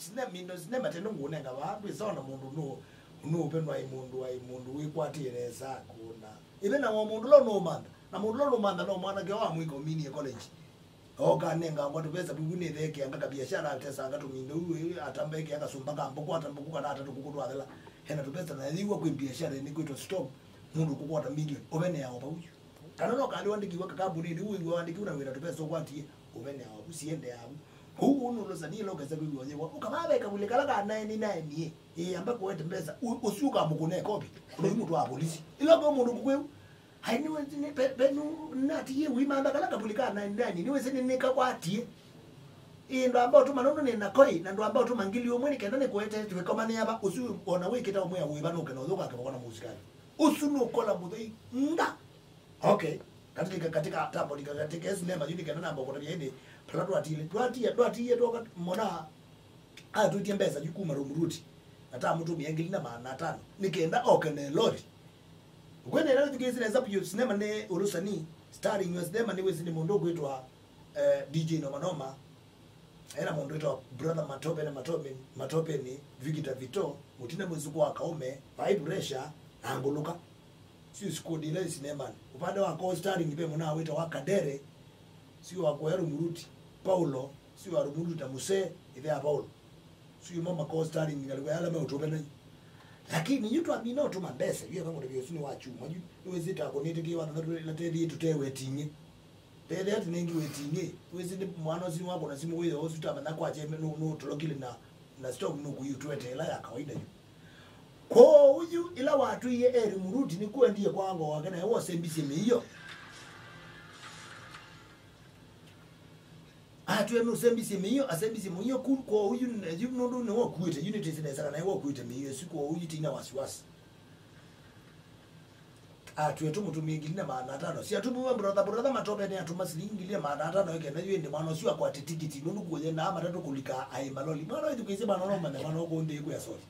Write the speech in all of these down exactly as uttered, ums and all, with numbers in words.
Sinema, indo sinema tene ngũnenga vaa, ndwĩsawa na mũndũ nũ-, nũũvenwa ĩ mũndũ, aĩ mũndũ wĩkwatĩe nesa kũna. Ĩve na wa mũndũ ũla nũũmantha. Na mũndũ ũla nũũmantha no mwanake wa mwĩka ũminie college. Oka anengangwa tũvesa tũu nĩ thekeanga kabiashara atesanga tũmindo ũu atamba ekea kasumba ka mbũkũ atambũkũ kana atatũ kũkũ twathela. Hena tũvesa na yĩwa kwĩ biashara nĩ kwĩtwa stock. Mũndũ kũkwata million. Ũvenea o vau. Kana no kalĩ wandĩkiwa kakambunĩnĩ ũu wĩw'a wandĩkiwa na wĩra tũvesa ũkwatie. Ũvenea o vau siendeaa vau. Kũu ũnũlosa nĩ ĩla ũkesa kwĩw'a ũyĩwa. Ũkavaa ve kavulĩ kala ka naeni naeni ĩ. Ĩĩ amba kũete mbesa. Ũ-, ũsu ũkamũkũna ekopi. Ũndũ ũyu mũtwaa polisi. Ĩla ũkeo mũndũ kũkwĩu. Ai, nĩwe, nĩ, pe, pe, nũ, natiie wĩmantha kala kavuli ka nine nine, nĩwĩsĩ nĩnĩkakwatie. Ĩ, ndwamba ũtũma nũndũ nĩ na koi, na ndwamba ũtũma ngili ũmwe nĩ kenda nĩkũete tũikomanĩa va, ũsu ona wĩkĩta ũmwe awĩva nũke na ũthũka akĩvoko na mũsikali. Ũsu nũkola mũthei nga. Okay. Katika, katika tambo, katika sinema, yu nĩ kenda namba ũkũtavya ĩndĩ, pala ndwatiile, ndwatie, ndwatie twoka, mona, atwĩtie mbesa yu kuma Rumuruti, na tamũtũmĩa ngili na maana atano, nĩ kenda oke na lori. Ũkwenda ĩla wĩthukĩĩsye nesa vyũ, sinema nĩ ũlũsani, starring wa sinema nĩwĩsĩ nĩ mũndũ ũkwĩtwa, eh, D J Noma Noma, ena mũndũ wĩtwa Brother Matope na Matope, Matopeni, Victor Vito, Mũtina Mwĩsũkũ wa Kaũme, Vai Pressure, na Ngũlũka. Sio squad ĩla ĩ sinemanĩ. Upande wa co-starring ve mũna wĩtawa Kadere, sio wa kũya Rumuruti, Paulo, sio wa Rumuruti na Musee, ĩthe ya Paulo. Sio mo ma co-starring ngalĩko yala meũtũve nayu. Lakini yu twamina ũtũma mbesa, yu eka mũtavya ũsu nĩ wa chuma, yu nĩwĩsĩte akũnĩte kĩ wa thanthatũ ĩla tethie tũtewe ting'ĩ. Tethie ati nĩngi wĩ ting'ĩ, wĩsĩ nĩ mwana ũsu nĩwakũna simũ wĩyo ũsu tamanya kwakye nũtũlokile na, na stock nũkũiũtũete ĩla ya kawaida yu. Kwoou yu, ĩla watwĩie erĩ mũruti, nĩkuendie kwa ngo wake, naye wosembisye mĩio. Atwĩe nũsembisye mĩio, asembisye mũio ku, kwoou yu, yu nũndũ nĩwokuĩte, yu nĩtwĩsĩ nesa kana nĩwokuĩte mĩio ĩsu, kwoou yu tina wasiwasi. Atwĩe tũmũtũmĩe ngili na maana atano. Siatũmiwe brother, brother Matope nĩatũma silingi ngili na maana atano ĩkenda yu ĩndĩ mwana ũsu akwate tikiti, nũndũ kuoyendaa matatũ kũlika aĩ maloli. Mwana ũyũ thukĩĩsye mwana ũla ũmanya mwana ũkũnthĩ kwĩa soli.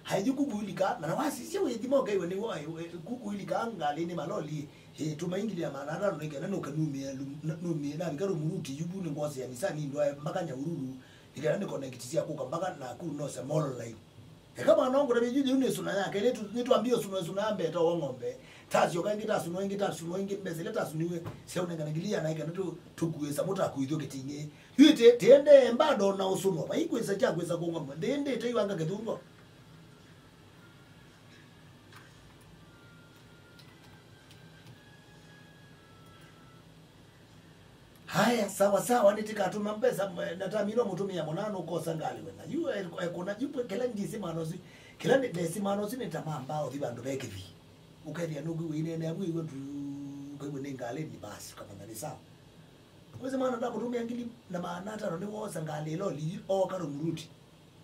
Haithu kukuilika, na wasisya wĩthima ũkaiwe nĩw'o, eh, eh, kukuilika ngalĩnĩ maloli, eh, tũma ingili ya maana atano nĩ kenda nũke numie, lum-, n-, numie, navika Rumuruti yu vu nĩngwosea Nisani ndwae mpaka Nyahururu, nĩ kenda nĩ connect sya kũka mpaka Nakuru nose Molo Line. Eka mwana wangu na vijiji yu nĩ suna yake, nĩ tu-, nĩ twambie suna, suna ya mbeta wa ng'ombe. Tasyoka ingi, tasunwa ingi, tasunwa ingi, mbesa ile tasuniwe, sya unengana ngili ya na kenda tu, tukuisa, mũtakuithyo kitingi. Yu te, tende bado na usunwa, vai kwisa cha kwisa kũng'ombe. Ndende te iwanga kethungo. Haya, sawa sawa, nĩtĩkatũma mbesa, mwe-, natamilwa mũtũmĩa mũna nũkosa ngalĩ we. Na yu e-, ekũna, yu pwe-, kĩla ndĩsĩ mwana ũsu, kĩla nĩ-, ndesĩ mwana ũsu nĩ ta mamba ũthi vandũ ve kĩvi. Ũkethĩa nũkwĩw'a inene amwe iwe tu, ũkaigua nĩ ngalĩ nĩ basi, kamanya nĩ sawa. Wĩsĩ mwana ndakũtũmĩa ngili na maana atano nĩ wosa ngalĩ loli, oka Rumuruti.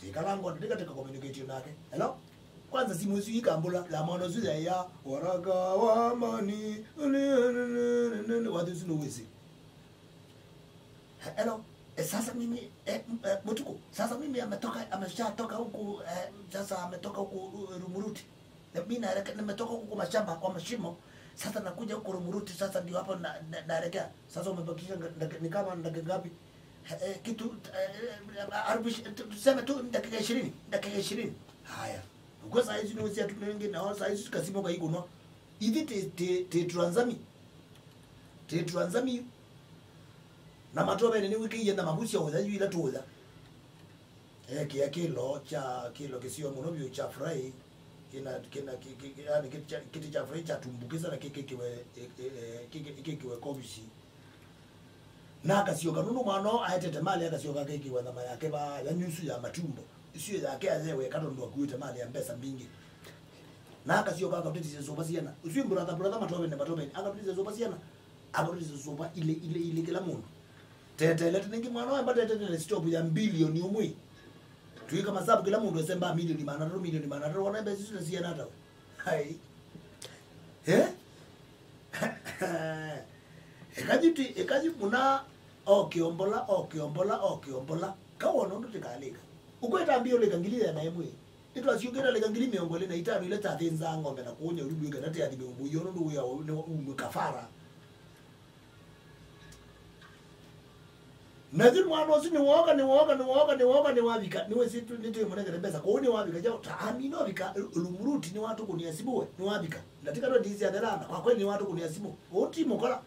Tĩkala ngona, ndĩkateka communicate nake. Hello? Kwanza simu isu ikambũla, ya mwana ũsu ya ya, waraka wa amani, wathi ũsu nũwĩsĩ. Hello? Eh, sasa mimi, eh, m-, eh, Mutuku, sasa mimi ametoka, ameshatoka huku, eh, sasa ametoka huku, uh, Rumuruti. Na mimi nareke-, nimetoka huku kwa mashamba, kwa mashimo. Sasa nakuja huku Rumuruti, sasa ndio hapo na, na, naelekea. Sasa umebakisha nga-, ndaki-, ni kama dakika ngapi? Eh, eh, kitu, eh, eh, arubaini, tu-, tuseme tu dakika ishirini, dakika ishirini. Haya. Kwa saa hizi ni usia tu nenge na saa hizi kasimo kaikuno. Hivi te, te, te tuanzami. Te tuanzami. Na Matoveni nĩwĩkĩie na mavusia ũya yu ila tũũya. Ekĩa kĩlo kya, kĩlo kĩseo mũno vyũ kya fry, kĩna, kĩna, kĩ-, kĩ-, kĩ-, yani kĩtĩ kya, kĩtĩ kya fry kyatumbũkĩsa na kĩkĩkĩwe, e-, e-, e-, kĩkĩ-, kĩkĩkĩwe kovisi. Na akasyoka, nũndũ mwana ũũ aetete malĩ, akasyoka akekĩwa nyama yake vaa, ya nyusu ya matumbo. Ĩsio yake ayewe eka tondũ akuĩte malĩ ya mbesa mbingĩ. Na akasyoka akatũtĩsya sũva syana. Ũsu brother, brother Matoveni, Matoveni, akatũtĩsya sũva syana. Akatũtĩsya sũva ilĩ, ilĩ, ilĩ kĩla mũndũ. Tetele tĩnĩngĩ mwana ũyũ ambatetete na stop ya mbilioni ũmwe. Twĩka masavu kĩla mũndũ esembaa milioni maana atatũ, milioni maana atatũ, wona mbesa isu nĩ siana ata we? Hai. Eh? Ĩkathi ti, ĩkathi mũna, o kĩombola, o kĩombola, o kĩombola. Kawona ũndũ tĩkalĩka. Ũkwĩta mbio lĩka ngili ĩana ĩmwe. Nĩtwasyũkĩte lĩka ngili mĩongo ĩlĩ na itano ila tyathĩnzaa ng'ombe na kũũnya ũlulu ĩkenda tĩathime ũmũio nũndũ wĩa ũmwe kafara. Na yu mwana ũsu nĩwooka, nĩwooka, nĩwooka, nĩwooka, nĩwavika, nĩwĩsĩ nĩtwĩmũnengere mbesa, kwoou nĩwavika kyaũ, ta amina ũvika, Lumuruti nĩwatũkũnĩa simũ we, nĩwavika. Ndatĩka twenty syathela, na kwa kweli nĩwatũkũnĩa simũ. Ũũ ti mũkola.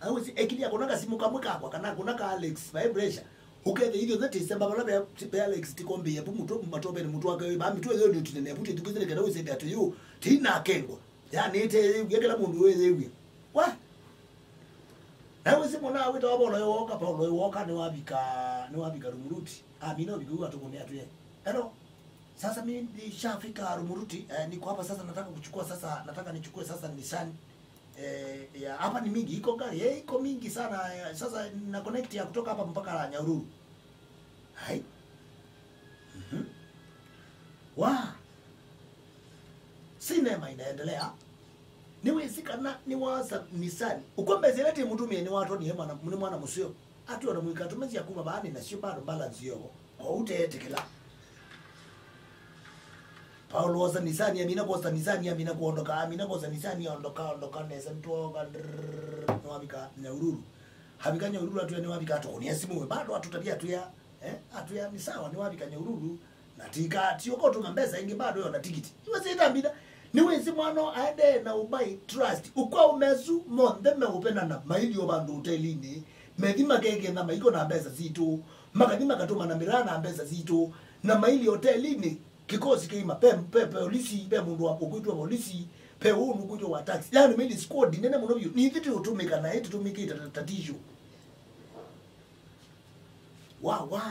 Awĩsĩ, ekilia kũna kasimũ kamwe kakwa, kana kũna ka Alex, vaĩ pressure. Ũkethĩa ithyothe tĩsemba vala ve, ve Alex, tikombĩie pu mũtwe, matopeni mũtwe wake, va mĩtwe yo nĩ ũtinene, pu tĩthukĩsĩle kenda wĩsĩ atĩ yu, tinakengwa. Yanĩte yĩw'e, kĩla mũndũ wĩyĩw'e. Wa? Na wĩsĩ mũna wĩtawa Paulo yooka, Paulo yooka nĩwavika, nĩwavika Lumuruti. Amina ũvika ũu atũkũnĩa atwĩe, "Hello. Sasa mimi nishafika Lumuruti, eh, niko hapa sasa, nataka kuchukua sasa, nataka nichukue sasa Nissan." Eh, ya, hapa ni mingi, iko gari, eh, iko mingi sana. Eh, sasa na connect ya kutoka hapa mpaka Nyahururu. Hai. Mhm. Wa. Sinema inaendelea. Nĩwĩsĩ kana nĩwasa Nissan. Ũkwambĩsya ĩla tĩmũtũmĩe nĩwatwonie mwana, nĩ mwana mũseo. Atwona mũikatũme sya kuma vaa nĩ nasyo bado balance yovo. Kwoou teetĩkĩla. Paulo wosa Nisani, amina kwosa Nisani, amina kuondoka, amina kwosa Nisani, ondoka, ondoka nesa, nĩtwooka, ndrrr, nĩwavika Nyahururu. Avika Nyahururu atwĩa nĩwavika, atũkũnĩa simũ we, bado atũtavya atwĩa, eh, atwĩa, "Ni sawa, nĩwavika Nyahururu." Na tika, ti ũkotũma mbesa ingĩ, bado yona tikiti. Iwe sitambitha. Nĩwĩsĩ mwana aendee na ũmbai trust. Ũkwa ũmesu monthe meũvenana mailio vandũ ũtelinĩ. Methi makeketha maiko na mbesa sitũ. Makathi makatũmana mĩraa na mbesa sitũ. Na mailio ũtelinĩ. Kĩkosi kĩima. Pe, pe, pe polisi, pe mũndũ wa ũkwĩtwa polisi. Pe ũũ nũkwĩtwa wa taxi. Yani maili squad nene mũno vyũ. Nĩthi tũtũmĩka na ĩtũtũmĩkĩte ta, ta tissue. Wa, wa.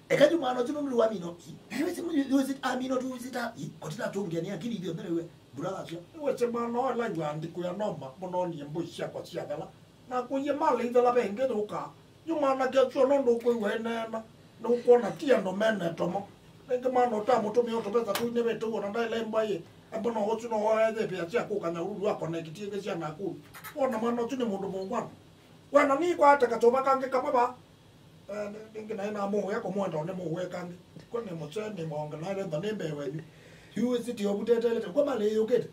Eka yu mwana ũsu nũndũ wa mino. I, na iwe simu yu, iwe sit, amino tu sit, i, kotita tungia ni akili ithio mbele we. Brother sio. Iwe se mwana wa la yu andiko ya noma, mũno ni mbũi syakwa syathela. Na kũie mali ithela ve ĩngĩ thũka. Yu mwana kĩsio nũndũ ũkwĩw'a ĩneena. Nĩ ũkwona ti andũ mene tomo. Nĩngĩ mwana ũtamũtũmĩa ũtũvesa tũinĩvĩte ũguo na ndaĩle mbaĩ. Embo no ũsu no woethĩvĩa sya kũka Nyahururu akonekitie ĩngĩ sya Nakuru. Wona mwana ũsu nĩ mũndũ mũngwana. Wena nĩkwate katũva kangĩ kamwe va. Eh, nĩ-, nĩngĩ naĩ namũũya kũmwenda one mũũe kangĩ. Kwa nĩ mũsee nĩ mwonge naĩ lentha nĩ mbee wenyu. Yu ĩsĩ ti ovu tetelete. Kwa malĩ yũkĩte.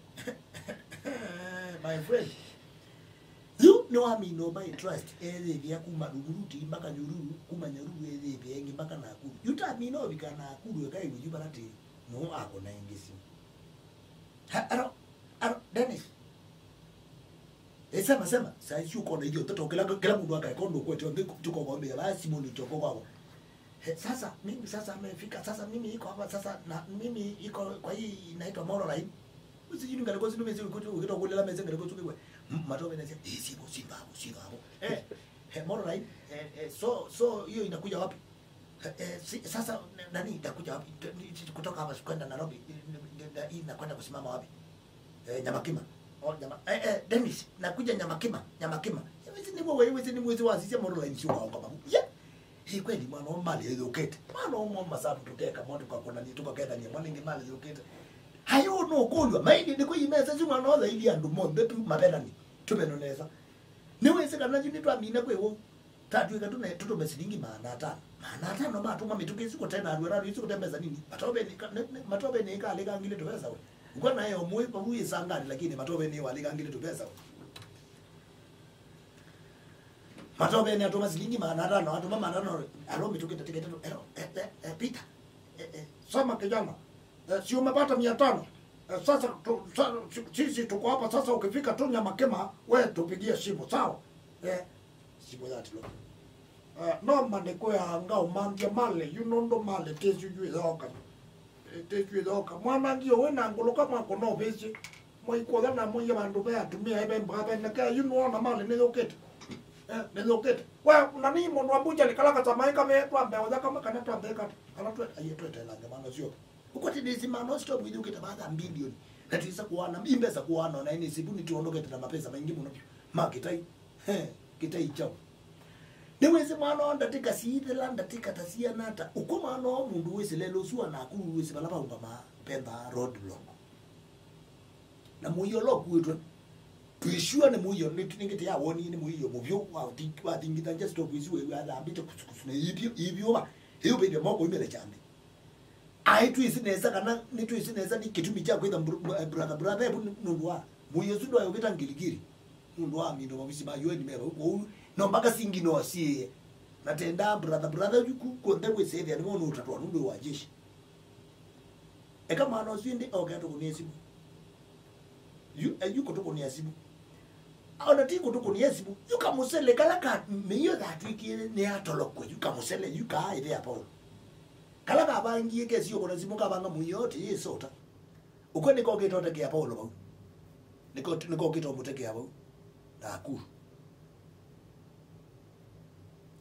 My friend. Yu nĩ wamina ũmbai trust. Eyĩvĩa kuma Lumuruti mpaka Nyahururu, kuma Nyahururu eyĩvĩa ĩngĩ mpaka Nakuru. Yu tamina ũvika Nakuru eka ĩw'e yu vala tĩ. Nũũ akũna ĩngĩ simu. Ha, aro, aro, Dennis. Eh, sema, sema. Saa hizi uko na hiyo mtoto, kila, kila mtu akae kondo kwetu, ndio tuko kwa mbele, basi simu ni choko kwako. Eh, sasa mimi sasa amefika, sasa mimi iko hapa sasa, na mimi iko kwa hii inaitwa Moro Line. Usi yini ngale kozi nume ziko tu ukitoka kule la meza ngale kozi kwa. Matobe na sema, "Eh, siko simba hapo, siko hapo." Eh, eh, Moro Line. Eh, eh, so, so hiyo inakuja wapi? Eh, eh, si, sasa, n-, nani, nakuja wapi? Ni, ni, kutoka hapa kwenda Nairobi, ni, ni, ni, ni, hii nakwenda kusimama wapi? Eh, Nyamakima. Oh, Nyama-, eh, eh, Dennis, nakuja Nyamakima, Nyamakima. Hizi ni wewe, hizi ni mwezi wa sisi Moro Line sio kwa ngoma. Yeah. Hii kweli mwana wa mali yokete. Mwana wa mama sabu tuteka mwana kwa kuna ni tukakenda ni mwana ngi mali yokete. Hayo no kulwa. Maili ni kwa imeza si mwana wa zaidi ya ndumo ndetu mabenani. Tumenoneza. Ni wewe kana jini tu amina kwa wewe. Tatwĩka tũne-, tũtũme silingi maana atano. Maana atano matũma mĩtũkĩ ĩsu kũte na andũ ĩsu kũte mbesa nini. Matoveni ka-, ne-, ne-, matoveni ĩkalĩkangile tũvesa we. Ũkwa naye ũmũĩ pavu ĩsangani, lakini matoveni walĩkangile tũvesa we. Matoveni atũma silingi maana atano, atũma maana atano, alo mĩtũkĩ tatĩkete tũ, ero, eh, eh, eh, Peter, eh, eh, soma kijana, eh, si umepata mia tano? Eh, sasa tu, sa-, si-, sisi tuko hapa sasa, ukifika tu Nyamakima, we tupigie simu, sawa? Eh, simu yatilo. Eh, no mane kwĩanga ũmanthya mali, yu nũndũ mali tĩsyu yu ĩyoka. Eh, tĩsyu ĩyoka. Mwanangi ũwĩ na ngũlũka mwako no vĩsĩ. Mwaikũtha na mwĩe vandũ ve atumĩa eve mbavenekea, yu nũona mali nĩyũkĩte. Eh, nĩyũkĩte. We, na nĩ mũndũ wa mbucha nĩ kala katamaĩ kave twambe ũtha kamwe kana twambe kata. Kana twe, aiye twetelange mano syoka. Ũkwatĩnĩsĩ mano stop ithũkĩte vatha mbilioni. Na twĩsa kũana, imbesa kũana, na ĩnĩ sivu nĩtwondokete na mapesa maingĩ mũno vyũ. Ma kĩtai. He, kĩtai chao. Nĩwĩsĩ mwana wa ndatĩka siithela, ndatĩka ta siana ata. Ũkũ mwana wa mũndũ wĩsĩ lelo ũsu wa naku wĩsĩ vala vaũngama pemba road block. Na mũio ũla ũkuĩtwe, twĩsua nĩ mũio, nĩ, nĩngĩte ya woni, nĩ mũio mũvyũ, wa ũthi-, wathingitha just ũkwĩsi wĩw'a athambĩte kusukusu na ivyũ, ivyũva, ĩyũvĩte moko imele kyambe. Aĩ twĩsĩ nesa kana, nĩ twĩsĩ nesa nĩ kĩtumi kya kwĩtha br-, br-, brother, brother, ebu nĩ, nũndũ wa mũio ũsu ndwaĩ ũvĩta ngilikili. Nũndũ wa mindo mavisi ma U N me vau, kwoou No mpaka singi no siĩe. Na tenda brother, brother, yu ku, kuonthe wĩsĩthĩa nĩwe ũnũtatwa nũndũ wa jeshi. Eka mwana ũsu ĩndĩ oke atũkũnĩe simũ. Yu, eh, yu kũtũkũnĩa simũ. Ona ti kũtũkũnĩa simũ. Yu kamũsele kala ka mĩio yatwĩkie nĩ atolokwe. Yu kamũsele, yu kaa ĩthe ya Paulo. Kala kavangie kesi ũkũna simũ kavanga mũio ti yĩ sota. Ũkw'o nĩkokĩte ũtekea Paulo vau. Nĩko, nĩkokĩte ũmũtekea vau. Nakuru.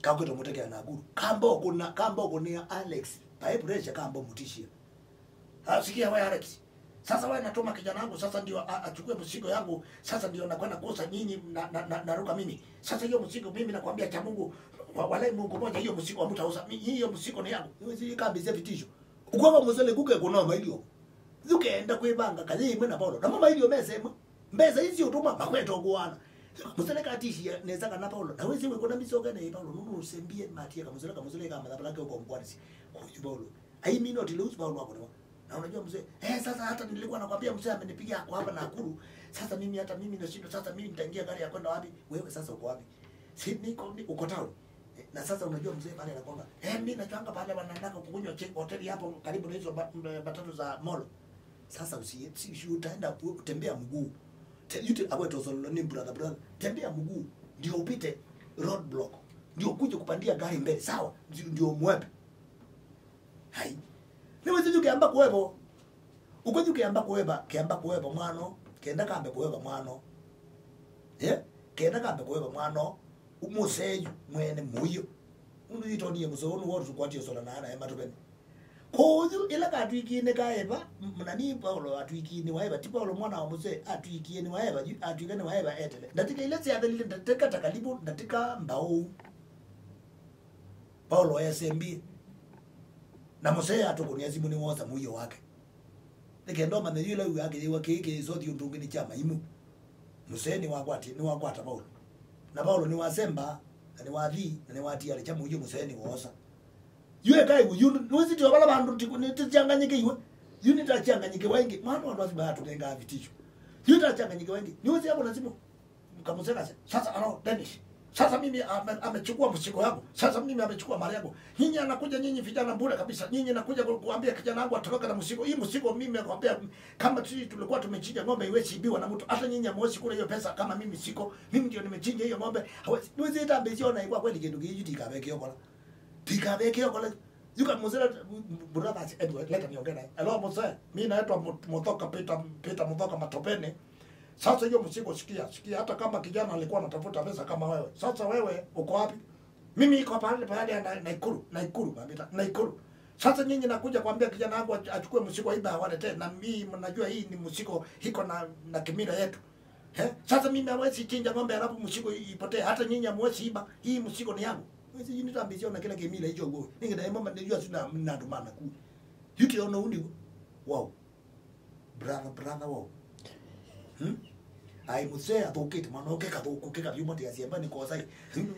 Kakũte mũtekea Nakuru. Kamba ũkũna, kamba ũkũnĩa Alex. Pae pressure kamba mũtishia. Ah, sikia wewe Alex. Sasa wewe natuma kijana wangu sasa ndio a- achukue mzigo yangu. Sasa ndio nakwenda kuuza nyinyi na, na, na, naruka mimi. Sasa hiyo mzigo mimi nakwambia cha Mungu. Wa- Walai Mungu moja hiyo mzigo hamtauza. Mi- Hiyo mzigo ni yangu. Hizi kambĩ cia vitisho. Ukwava mũsele kuke kũnoma ilio. Yũkenda kwĩvanga kathĩ ĩmwe na Paulo. Namo mailio mesa ĩmwe. Mbesa ici ũtũma makweta ũkũana. Mũsele katishia nesa kana Paulo. Na wĩsĩ wĩkũna misoke na Paulo. Nũndũ ũsembie matia kamũsele kamũsele kamathabala ke ũkomkwanisi. Kuyu Paulo. I mean not lose Paulo wako. Na unajua mzee, eh, sasa hata nilikuwa nakwambia mzee amenipigia kwa hapa Nakuru. Sasa mimi hata mimi nashindwa sasa mimi nitaingia gari ya kwenda wapi? Wewe sasa uko wapi? Si niko ni- uko town. Eh, na sasa unajua mzee pale anakwamba, eh, mimi najuanga pale wanaendaka kukunywa chai kwa hoteli hapo karibu na hizo ba- m- matatu za mall. Sasa usi, si, si utaenda u- tembea mguu. Te- you te- awe tozolo ni brother brother. Tembea mguu ndio upite roadblock. Ndio ukuje kupandia gari mbele, sawa? Ndio, ndio mwepe. Hai. Nĩwĩsĩ yu kĩamba kũevo. Ũkw'o yu kĩamba kũeva, kĩamba kũeva mwano, kenda kambe kũeva mwano. Eh? Kenda kambe kũeva mwano, mũsee yu mwene mũio. Nũndũ yitonie mũsee ũnũ wotu kwatie sola na ana ema tũvene. Kũyu ĩla katwikie nĩ kaeva, m- nani Paulo atwikie nĩ waeva, ti Paulo mwana wa mũsee, atwikie nĩ waeva, yu- atwika nĩ waeva etele. Ndatĩka ila syathelile, ndatĩka ta kalibu, ndatĩka mbaũ. Paulo esembie. Na mũsee atũkũnĩa simũ nĩwosa mũio wake. Nĩ kenda ũmanye yu ĩla wĩw'aa kĩyĩwa kĩĩ kĩĩsothi ũndũ ũngĩ nĩ kya maimũ. Mũsee nĩwakwati- nĩwakwata Paulo. Na Paulo nĩwasemba, na nĩwathi, na nĩwatialĩkya mũio mũsee nĩwoosa. Yu eka ĩvu yu nĩwĩsĩ tyo vala vandũ tiku- nĩtĩkyanganyĩkĩiwe. Yu nĩtakyanganyĩkĩwa ĩngĩ. Mwana wa andũ asu maatũnengaa vitisho. Yu nĩtakyanganyĩkĩwa ĩngĩ. Nĩwĩsĩ akũna simũ. Kamũsee kasya, sasa alo Dennis, sasa mimi ame- amechukua mzigo yangu, sasa mimi amechukua mali yangu. Nyinyi anakuja nyinyi vijana bure kabisa, nyinyi nakuja ku- kuambia kijana wangu atoroke na mzigo. Hii mzigo mimi nakwambia, kama sisi tulikuwa tumechinja ng'ombe iwezi ibiwa na mtu, hata nyinyi hamwezi kula hiyo pesa kama mimi siko, mimi ndio nimechinja hiyo ng'ombe. Hawezi niwezi ita mbezi ona kwa kweli kindu kiji tikavekeo kola. Tikavekeo kola. Yuka mzee, brother Edward, leta niongee naye. Hello mzee, mimi naitwa Mut- Muthoka Peter, Peter Muthoka Matopeni. Sasa hiyo mzigo sikia, sikia, hata kama kijana alikuwa anatafuta pesa kama wewe. Sasa wewe uko wapi? Mimi iko pale pale ya Na- Naikuru, Naikuru, Mambita, Naikuru. Sasa nyinyi nakuja kuambia kijana wangu ach- achukue mzigo iba walete na mimi mnajua hii ni mzigo iko na na kimila yetu. Eh? Sasa mimi hawezi chinja ng'ombe alafu mzigo ipotee. Hata nyinyi hamwezi iba. Hii mzigo ni yangu. Wezi yini tambisio na kila kimila hicho go. Ningi na mama ndio sina na ndo maana ku. Yuti ona uni. Wow. Brother, brother, wow. Hmm? Ai mzee athũkĩte mwana ũke kathũkũ ke kavyuma tia siamba ni kosai.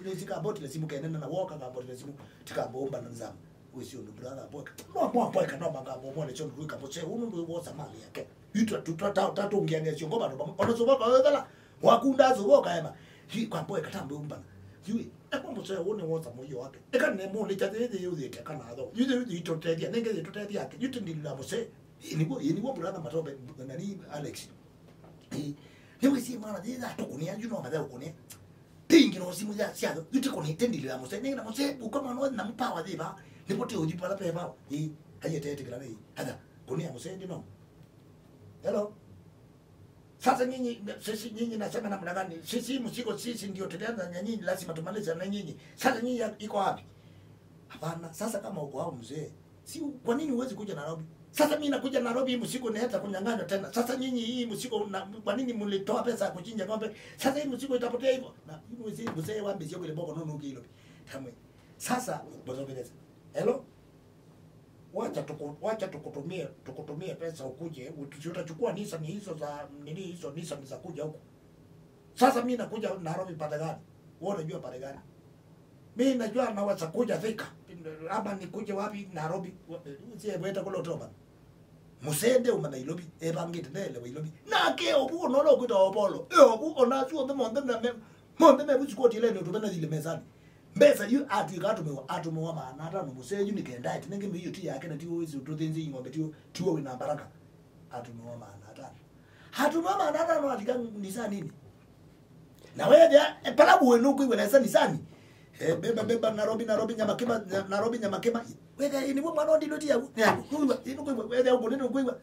Ni sika boti la simu kenena na woka ka boti la simu tikamba umba na nzama. Wĩsĩ ũndũ brother boy. No mwa boy kana manga mo mwana chon rui ka mose unu ndo wosa mali yake. Itwa tũtatũngĩanĩa syongo vandũ vamwe. Ona sũvoka wethela wakunda sũvoka ema. Hi kwa boy katambe umbana. Yui, ekwa mũseo wone wosa mũio wake. Eka ne mone cha thĩ thĩ yũthĩte kana tho. Yũthĩ yũthĩ itotethia nenge itotethia yake. Yũtĩ ndilila mũsee. Ĩĩ nĩguo, ĩĩ nĩguo brother Matope, nani Alex. Ĩĩ, nĩwĩsĩ mwana thĩ thĩ atũkũnĩa yu no mathe ũkũnĩa. Tingi no simu ya cia yũtĩ kũnĩa tendilila mũsee. Nenge na mũsee uka mwana na mpower thĩ ba. Nĩpo te ũthi pala pe ba. Ĩĩ, ayetetikila nĩ. Atha, kũnĩa mũsee ndi no. Hello. Sasa nyinyi sisi nyinyi nasema namna gani? Sisi mzigo sisi ndio tulianza na nyinyi, lazima tumalize na nyinyi. Sasa nyinyi ya- iko wapi? Hapana. Sasa kama uko hapo mzee, si kwa nini huwezi kuja Nairobi? Sasa mimi nakuja Nairobi, hii mzigo inaweza kunyang'anywa tena. Sasa nyinyi hii mzigo na, kwa nini mlitoa pesa ya kuchinja ng'ombe? Sasa hii mzigo itapotea hivyo. Na hii mzee mzee wa mbisi yako ile boko nono kilo. Tamwe. Sasa bozo beleza. Hello? Wacha tuku, wacha tukutumie tukutumie pesa ukuje, utu- si utachukua Nissan hizo za nini, hizo Nissan za kuja huku. Sasa mimi nakuja Nairobi pande gani? Wewe unajua pande gani? Mimi najua naweza kuja Thika ama nikuje wapi Nairobi. Sie weta kule utoba. Musende uma Nairobi, ebangite ndele wa Nairobi. Nake obu onolo kwita obolo. E obu onasu othe monthe na me- Monthe me vusi koti ile ndio tupenda zile mezani. Mbesa yu atwika atũmĩwa, atũmĩwa maana atano mũsee yu nĩ kenda ati nenge mĩio ti yake na tiwo wĩsĩ ũtũthĩnzĩ ing'ombe tiwo, tiwo wĩna baraka. Atũmĩwa maana atano. Atũmĩwa maana atano atika Nisani nĩ. Na wethĩa, e, pala buwe nũkwĩw'a nesa Nisani. E, beba, beba, Nairobi, Nairobi, Nyamakima, Nya- Nairobi, Nyamakima. Wethĩa, ĩ, nĩw'o mwana ũndilũti yau. Nĩakwĩw'a, ĩ, nũkwĩw'a, wethĩa ũkũnĩte ũkwĩw'a.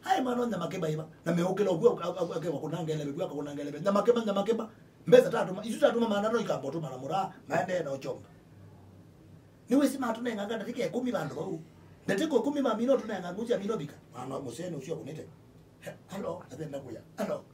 Hai mwana Nyamakima ĩva. Na meũkĩla ũkw'o, a- a- akĩwa kũnanga eleve, kw'o akũnanga eleve. Nyamakima, Nyamakima. Mbesa tatũma, isu tatũma maana no ikamba ũtũma na mũraa, maendee na ũchonga. Nĩwĩsĩ matũnenganga ndatĩka ĩkũmi vandũ vau. Ndatĩka ĩkũmi mamina ũtũnenga ngũsya mina ũvika. Mwana mũsene ũcio akũnĩte. He, alo, athenda kuya. Alo.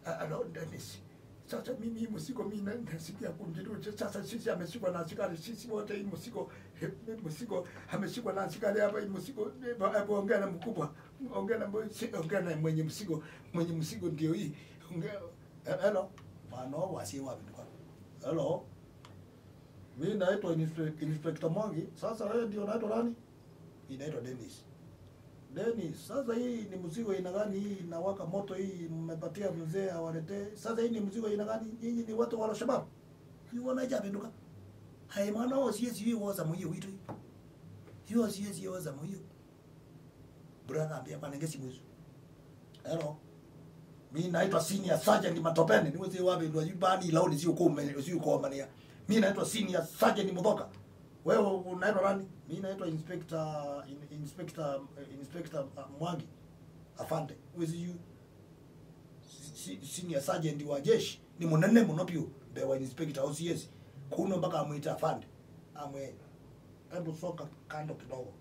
A- Alo, Dennis. Sasa mimi mzigo mimi na- nasikia kumjiruche. Sasa sisi ameshikwa na askari, sisi wote hii mzigo, he, mzigo ameshikwa na askari hapa, hii mzigo, eh, bo- eh, ongea na mkubwa, ongea na mbo- si- ongea na mwenye mzigo, mwenye mzigo ndio hii. Ongea, eh, hello. Mwana wao wasi wapi nduka? Hello. Mimi naitwa Inspe- Inspector Mwangi. Sasa wewe ndio unaitwa nani? Inaitwa Dennis. Dennis, sasa hii ni mzigo aina gani hii inawaka moto hii mmepatia mzee awaletee? Sasa hii ni mzigo aina gani? Nyinyi ni watu wa Al-Shabaab? Yu wona ĩkyavĩndũka. Hai mwana wa O C S yu wosa mũio witũ. Yu O C S yu wosa mũio. Brother ambia kwanenge simu isu. Hello. Mi naitwa Senior Sergeant Matopeni. Nĩwĩsĩ wavĩndwa yu bani ilaoni siũkũmanĩa. Mi naitwa Senior Sergeant Muthoka. Wewe unaitwa nani? Mi naitwa Inspector, in- Inspector, eh, Inspector, uh, Mwangi. Afande. Wĩsĩ yu si- si- Senior Sergeant wa jeshi. Nĩ mũnene mũno piũ. Mbee wa Inspector O C S. Kuno mpaka amwĩte afande. Amwe Hebu soka kando kidogo.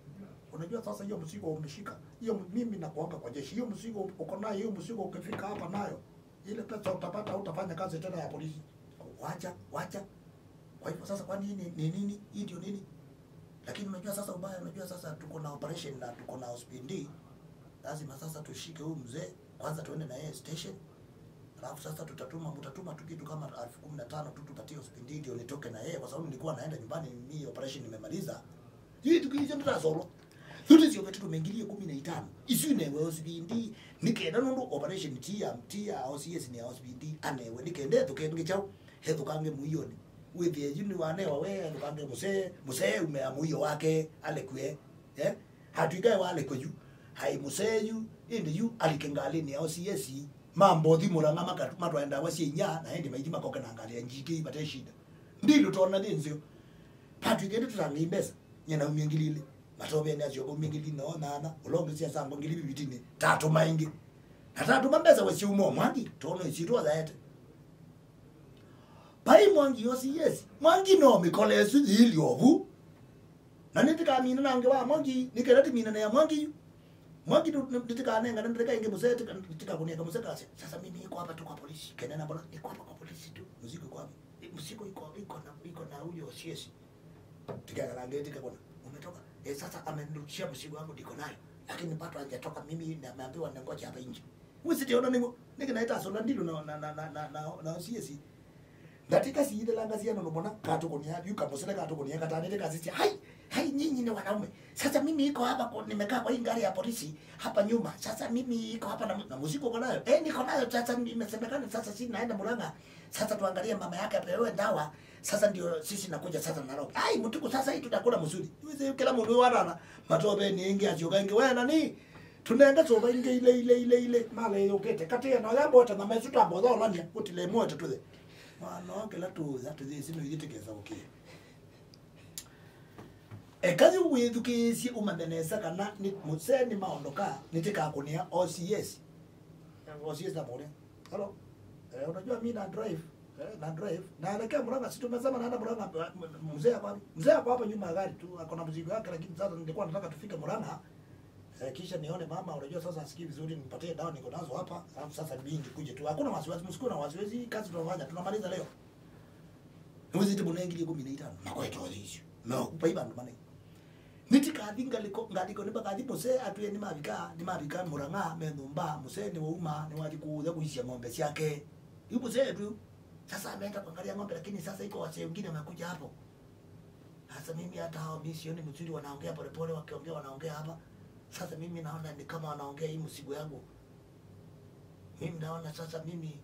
Unajua sasa hiyo mzigo umeshika. Hiyo m- mimi nakuanga kwa jeshi. Hiyo mzigo uko nayo, hiyo mzigo ukifika hapa nayo, ile pesa utapata, utafanya kazi tena ya polisi. Wacha, wacha. Kwa hivyo sasa, kwani hii ni ni nini? Hii ndio nini? Lakini unajua sasa ubaya, unajua sasa tuko na operation na tuko na O C P D. Lazima sasa tushike huyu mzee kwanza, tuende na yeye station. Alafu sasa tutatuma, mtatuma tu kitu kama elfu kumi na tano tu, tupatie O C P D ndio nitoke na yeye, kwa sababu nilikuwa naenda nyumbani, mimi operation nimemaliza. Yu tukĩisya tũtasolwa. Yu tũsyoke tũtũme ngili ĩkũmi na itano. Isu inewe O C P D, nĩ kenda nũndũ operation ti ya, ti ya O C S, nĩ ya O C P D, anewe nĩ kenda ethũke nĩ kyaũ, ethũkange mũionĩ. Wĩthĩe yu nĩwanewa we, ethũkange mũsee, mũsee umea mũio wake, alekwe. Eh? Atw'ĩka e walekwe yu. Hai mũsee yu, ĩndĩ yu alike ngalĩnĩ ya O C S, mambothi Mũrang'a makatu, matwae ndawa sya inya, na ĩndĩ maithi makoke na ngalĩ ya G K vate shida. Ndilũ tona nĩ nzeo. Patrick, ĩndĩ tũtangĩi mbesa, nye naumie ngili ilĩ. Matoveni asyoka umie ngili na onana, ũla ũngĩ syasangwa ngili vivitinĩ. Tatũma ĩngĩ. Na tatũma mbesa we syauma o Mwangi, tono isitũ oyaete. Pai Mwangi O C S. Mwangi no mĩkola ĩsu yĩilye ovu. Na nĩtĩkamina na ngewa Mwangi, nĩkenda tĩminane ya Mwangi yu. Mwangi nũ- nũ- nĩtĩkanengane ndĩka ĩngĩ mũsee, tĩka- tĩkakũnenga mũsee kasya. Sasa mimi iko hapa tu kwa polisi. Kenena mbona? Iko hapa kwa polisi tu. Mzigo iko wapi? Eh, mzigo iko, iko na, iko na huyo O C S. Tĩkekalange tĩkakona. Umetoka? Eh, sasa amenirudishia mzigo wangu niko nayo. Lakini bado hajatoka, mimi nimeambiwa ningoje hapa nje. Wĩsĩ tĩ ona nĩw'o, nĩkĩ naĩ tasola ndilũ na, na, na, na, na, na, na O C S. Ndatĩka siithĩlanga syana nũmona katũkũnĩa, yu kamũsele katũkũnĩa katanĩte kasisya, "Hai, hai, nyinyi ni wanaume. Sasa mimi iko hapa kwa, nimekaa kwa hii gari ya polisi hapa nyuma. Sasa mimi iko hapa na, na mzigo uko nayo." "Eh, niko nayo, sasa imesemekana, sasa si naenda Murang'a. Sasa tuangalie mama yake apewe dawa. Sasa ndio sisi nakuja sasa Nairobi." "Ai, mtuku sasa hii tutakula mzuri." Wĩsĩ kĩla mũndũ wanana, matoveni ĩngĩ asyoka ĩngĩ, "We nani?" Tũnenge sũva ingĩ ile, ile, ile, ile, mala ĩyũkĩte. Katĩ na ya mbote na mesu ta mbotha olania, ũtile mbote tũthe. Mwana wa kĩla tũũtha, tũthĩsi no ithyĩ tĩkesa ũkĩe. Eka yu wĩthukĩĩsye ũmanye nesa kana nĩ mũsee nĩ maondoka, nĩtĩkakũnĩa O C S. O C S na mũrĩa. Hello? Eh, unajua mimi na drive. Eh, na drive. Na elekea Murang'a, si tumesema naenda Murang'a, eh, mzee ako wapi? Mzee ako hapa nyuma ya gari tu, ako na mzigo yake, lakini sasa nilikuwa nataka tufike Murang'a. Eh, kisha nione mama, unajua sasa asikii vizuri, nipatie dawa niko nazo hapa, alafu sasa mimi nikuje tu. Hakuna wasiwasi, msikuwe na wasiwasi, hii kazi tunafanya, tunamaliza leo. Nĩwĩsĩte mũno ngili ĩkũmi na itano, makwete othe icio. Mekupa ivandu manai. Nĩtikathi ngalĩko, ngalĩko nĩmakathi mũsee atwĩe nĩmavika, nĩmavika Murang'a, me nyũmba, mũsee nĩwauma, nĩwathi kũũtha kũisya ng'ombe syake. Yu mũsee tu, sasa ameenda kuangalia ng'ombe, lakini sasa iko wasee wengine wamekuja hapo. Sasa mimi hata hao mimi sioni mzuri, wanaongea polepole, wakiongea wanaongea hapa. Sasa mimi naona ni kama wanaongea hii mzigo yangu. Mimi naona sasa mimi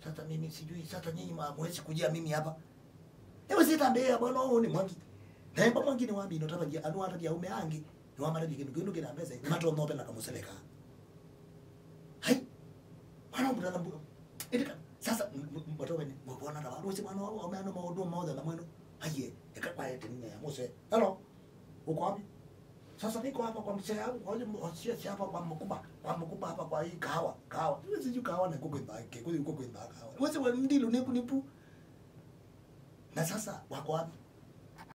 Sasa mimi sijui, sasa nyinyi hamwezi kujia mimi hapa. Ewe sita mbea bwana, wewe ni Mwangi. Na emba Mwangi nĩ wambi no tabagia, anu atagia ume angi. Nĩ wamatavia kĩndũ kĩu kĩna mbesa, nĩ matonopela kamũseleka. Hai. Mwana mutana mbu. Ĩndĩ ka, sasa matobe nĩ mwana na watu, si mwana wao ameana maũndũ mothe na mwenu. Aiye, eka kwa ete nĩ ya Mose. Hello. Uko wapi? Sasa niko hapa kwa mzee yangu, kwa hiyo mzee si hapa kwa mkubwa, kwa mkubwa hapa kwa hii kahawa, kahawa. Sijui kahawa na kuku ndake, kuku kuku ndake kahawa. Wewe wewe ndilu nipu nipu. Na sasa wako wapi?